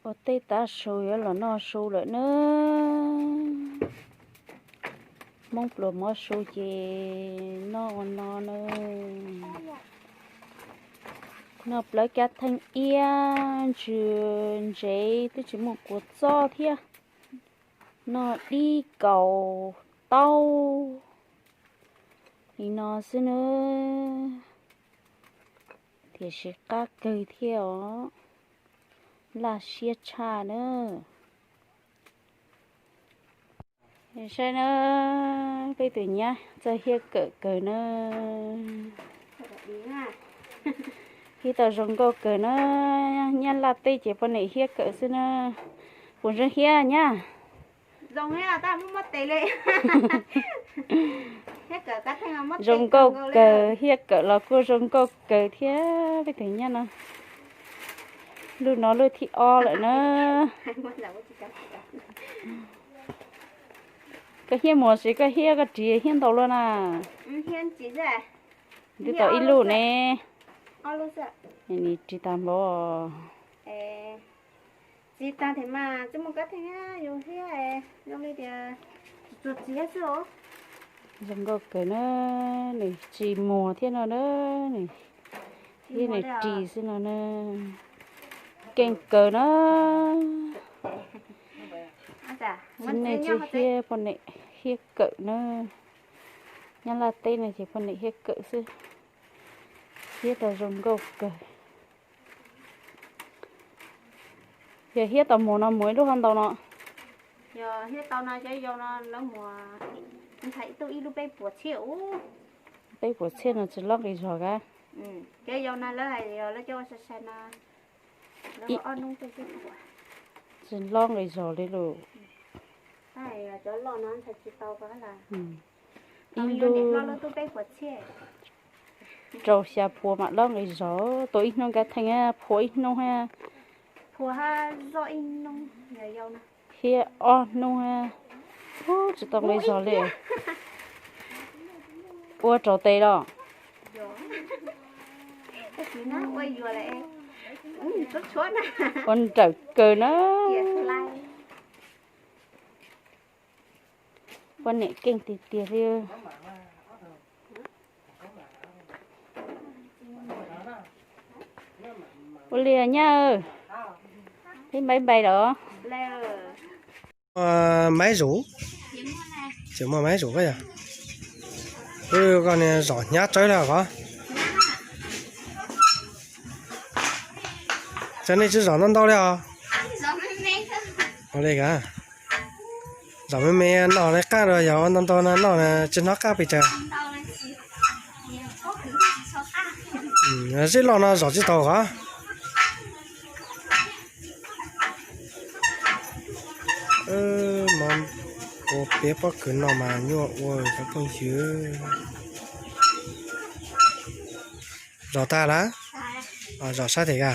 Ua teb tav su yuav los noj su lawm na. Hmoob pluas mov su ces noj ua no na. Noj plawv kab theej iab ntsws ntsev twb tsis muaj kua txob thiab. Noj dib kaus taub li no xwb na. Tiam sis qab kawg thiab os. Laj siab tshaj na. Saib na, peb tus nyab txawj hiab kawm kawg na. Hiab tau zoo nkauj kawg na. Nyab laj teb ces poj niam hiab kawm xwb na. Puas zoo hiab nyab? Zoo nkauj kawg, hiab kawm los kuj zoo nkauj kawg thiab peb tus nyab no. Lub no lub thib ob lawm na. Koj hiab mus sis koj hiab koj ris hiab ntau luaj na? Twb tau ib lub ne. Ris tag npaum. Zoo nkauj kawg na, nws tsis muag thiab no na, nws thiab nws ris xwb no na. Keej kawg na. Txiv neej tsis hiab, poj niam hiab kawm na. Nyab laj teb no ces poj niam hiab kawm xwb. Hiab tau zoo nkauj kawg. Yog hiab tau muag no muag ib lub hov ntau no? Yog hiab tau no cov yau no lawv muag ntshai ib tug ib lub peb puas txhiab ub. Peb puas txhiab no tsis lob nqi zog kab. Cov yau no lawv hais yog lawv cov ua sai sai no, lawv ua ob hnub tej xwb. Tsis lob nqi zog li lus. Cov loj no ntshai tsis tau ko. Ib lub rau xya puas mam lob nqi zog, tua ib hnub kab theej phua ib hnub hab. Phua hab zoj ib hnub, hiab ob hnub hab. Ub, tsis tau nqi zog li. Ua rau tes los. Ua nrawm kawg na. Poj niam keej tiag tiag li. Ua li nyab, peb npaib npaib los. Maiv Zuj, tseem muaj Maiv Zuj koj yog. Koj niag zom hnyav tsawv li os. Cas nej tsis zom ntau ntau li os? Ua li ka, zom me me noj li qaab dua, yog ua ntau ntau no noj tsis hnov qab pes tsawg. Zeb loj no zom tsis taus os. Mas ua peb pob kws no mas nyuaj ua cov phooj ywg. Zom tag lawm? Zom sab tes ka.